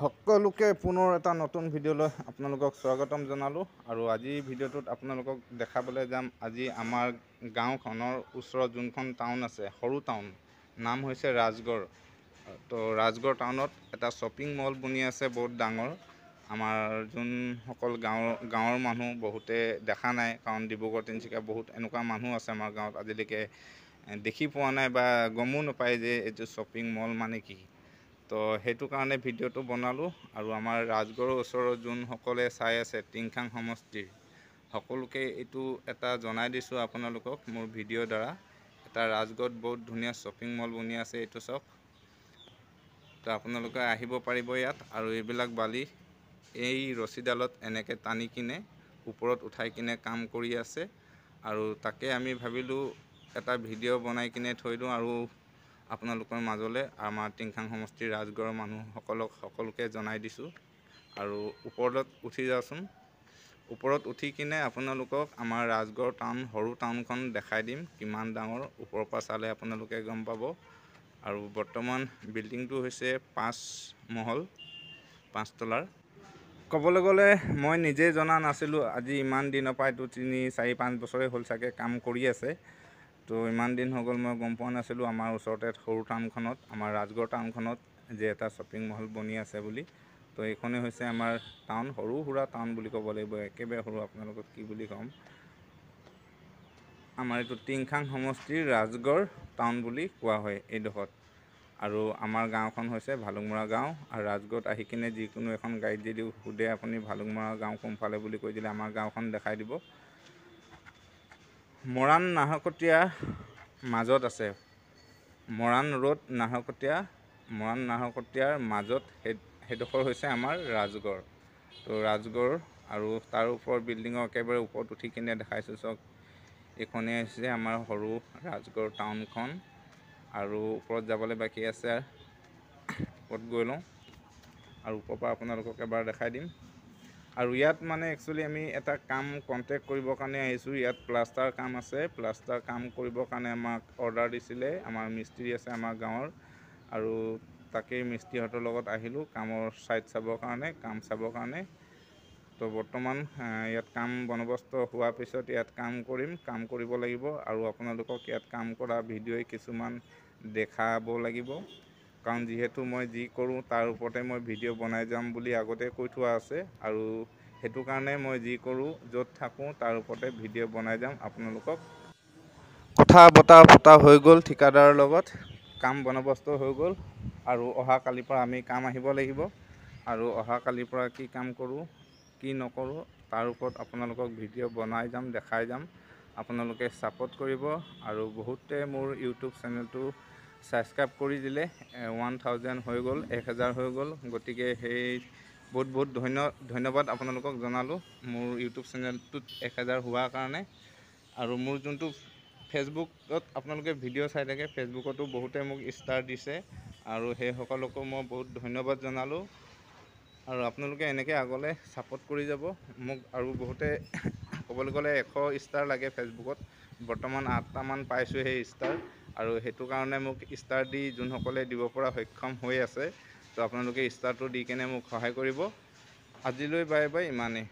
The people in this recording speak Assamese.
সকলোকে পুনৰ এটা নতুন ভিডিঅ'লৈ আপোনালোকক স্বাগতম জনালোঁ। আৰু আজি ভিডিঅ'টোত আপোনালোকক দেখাবলৈ যাম আজি আমাৰ গাঁওখনৰ ওচৰত যোনখন টাউন আছে, সৰু টাউন, নাম হৈছে ৰাজগড়। তো ৰাজগড় টাউনত এটা শ্বপিং মল বনি আছে বহুত ডাঙৰ। আমাৰ যোনসকল গাঁৱৰ মানুহ বহুতে দেখা নাই, কাৰণ ডিব্ৰুগড় তিনিচুকীয়া বহুত এনেকুৱা মানুহ আছে আমাৰ গাঁৱত আজিলৈকে দেখি পোৱা নাই বা গমো নাপায় যে এইটো শ্বপিং মল মানে কি। তো সেইটো কাৰণে ভিডিঅ'টো বনালোঁ। আৰু আমাৰ ৰাজগড়ৰ ওচৰৰ যোনসকলে চাই আছে টিংখাং সমষ্টিৰ সকলোকে এইটো এটা জনাই দিছোঁ আপোনালোকক মোৰ ভিডিঅ'ৰ দ্বাৰা। এটা ৰাজগড়ত বহুত ধুনীয়া শ্বপিং মল বনি আছে, এইটো চাওক। তো আপোনালোকে আহিব পাৰিব ইয়াত। আৰু এইবিলাক বালি এই ৰছীডালত এনেকৈ টানি কিনে ওপৰত উঠাই কিনে কাম কৰি আছে। আৰু তাকে আমি ভাবিলোঁ এটা ভিডিঅ' বনাই কিনে থৈ দিওঁ আৰু আপোনালোকৰ মাজলৈ আমাৰ টিংখাং সমষ্টিৰ ৰাজগড়ৰ মানুহসকলক সকলোকে জনাই দিছোঁ। আৰু ওপৰত উঠি যাওঁচোন, ওপৰত উঠি কিনে আপোনালোকক আমাৰ ৰাজগড় টাউন, সৰু টাউনখন দেখাই দিম কিমান ডাঙৰ, ওপৰৰ পৰা চালে আপোনালোকে গম পাব। আৰু বৰ্তমান বিল্ডিংটো হৈছে 5 মহল, 5 তলাৰ। ক'বলৈ গ'লে মই নিজে জনা নাছিলোঁ, আজি ইমান দিনৰ পৰা এইটো 3, 4, 5 বছৰেই হ'ল চাগে কাম কৰি আছে। তো ইমান দিন হৈ গ'ল মই গম পোৱা নাছিলোঁ আমাৰ ওচৰতে সৰু টাউনখনত, আমাৰ ৰাজগড় টাউনখনত যে এটা শ্বপিং মল বনি আছে বুলি। তো এইখনেই হৈছে আমাৰ টাউন, সৰু সুৰা টাউন বুলি ক'ব লাগিব, একেবাৰে সৰু, আপোনালোকক কি বুলি ক'ম। আমাৰ এইটো টিংখাং সমষ্টিৰ ৰাজগড় টাউন বুলি কোৱা হয় এইডোখৰত। আৰু আমাৰ গাঁওখন হৈছে ভালুকমৰা গাঁও। আৰু ৰাজগড়ত আহি কিনে যিকোনো এখন গাড়ীত যদি সোধে আপুনি ভালুকমৰা গাঁও কোনফালে বুলি কৈ দিলে আমাৰ গাঁওখন দেখাই দিব। মৰাণ নাহৰকটীয়া মাজত আছে, মৰাণ ৰোড নাহৰকটীয়া, মৰাণ নাহৰকটীয়াৰ মাজত সেইডোখৰ হৈছে আমাৰ ৰাজগড়। তো ৰাজগড় আৰু তাৰ ওপৰ বিল্ডিঙৰ একেবাৰে ওপৰত উঠি কিনে দেখাইছোঁ চাওক, এইখনেই হৈছে আমাৰ সৰু ৰাজগড় টাউনখন। আৰু ওপৰত যাবলৈ বাকী আছে, ওপৰত গৈ লওঁ আৰু ওপৰৰ পৰা আপোনালোকক এবাৰ দেখাই দিম। আৰু ইয়াত মানে একচুৱেলি আমি এটা কাম কণ্টেক্ট কৰিবৰ কাৰণে আহিছোঁ। ইয়াত প্লাষ্টাৰ কাম আছে, প্লাষ্টাৰ কাম কৰিবৰ কাৰণে আমাক অৰ্ডাৰ দিছিলে, আমাৰ মিস্ত্ৰী আছে আমাৰ গাঁৱৰ। আৰু তাকেই মিস্ত্ৰীহঁতৰ লগত আহিলোঁ কামৰ ছাইট চাবৰ কাৰণে, কাম চাবৰ কাৰণে। তো বৰ্তমান ইয়াত কাম বন্দবস্ত হোৱাৰ পিছত ইয়াত কাম কৰিম, কাম কৰিব লাগিব। আৰু আপোনালোকক ইয়াত কাম কৰা ভিডিঅ'ই কিছুমান দেখাব লাগিব, কাৰণ যিহেতু মই যি কৰোঁ তাৰ ওপৰতে মই ভিডিঅ' বনাই যাম বুলি আগতে কৈ থোৱা আছে। আৰু সেইটো কাৰণে মই যি কৰোঁ, য'ত থাকোঁ তাৰ ওপৰতে ভিডিঅ' বনাই যাম আপোনালোকক। কথা বতৰা পতা হৈ গ'ল ঠিকাদাৰৰ লগত, কাম বন্দবস্ত হৈ গ'ল। আৰু অহাকালিৰ পৰা আমি কাম আহিব লাগিব। আৰু অহাকালিৰ পৰা কি কাম কৰোঁ কি নকৰোঁ তাৰ ওপৰত আপোনালোকক ভিডিঅ' বনাই যাম, দেখাই যাম। আপোনালোকে ছাপোৰ্ট কৰিব। আৰু বহুতে মোৰ ইউটিউব চেনেলটো ছাবস্ক্ৰাইব কৰি দিলে, 1000 হৈ গ'ল, 1000 হৈ গ'ল। গতিকে সেই বহুত বহুত ধন্যবাদ আপোনালোকক জনালোঁ মোৰ ইউটিউব চেনেলটোত 1000 হোৱাৰ কাৰণে। আৰু মোৰ যোনটো ফেচবুকত আপোনালোকে ভিডিঅ' চাই থাকে, ফেচবুকতো বহুতে মোক ষ্টাৰ দিছে আৰু সেইসকলকো মই বহুত ধন্যবাদ জনালোঁ। আৰু আপোনালোকে এনেকৈ আগলৈ ছাপোৰ্ট কৰি যাব মোক। আৰু বহুতে ক'বলৈ গ'লে 100 ষ্টাৰ লাগে ফেচবুকত, বৰ্তমান 8টামান পাইছোঁ সেই ষ্টাৰ। আৰু সেইটো কাৰণে মোক ষ্টাৰ দি যোনসকলে দিব পৰা সক্ষম হৈ আছে, তো আপোনালোকে ষ্টাৰটো দি কেনে মোক সহায় কৰিব। আজিলৈ বাই বাই, ইমানেই।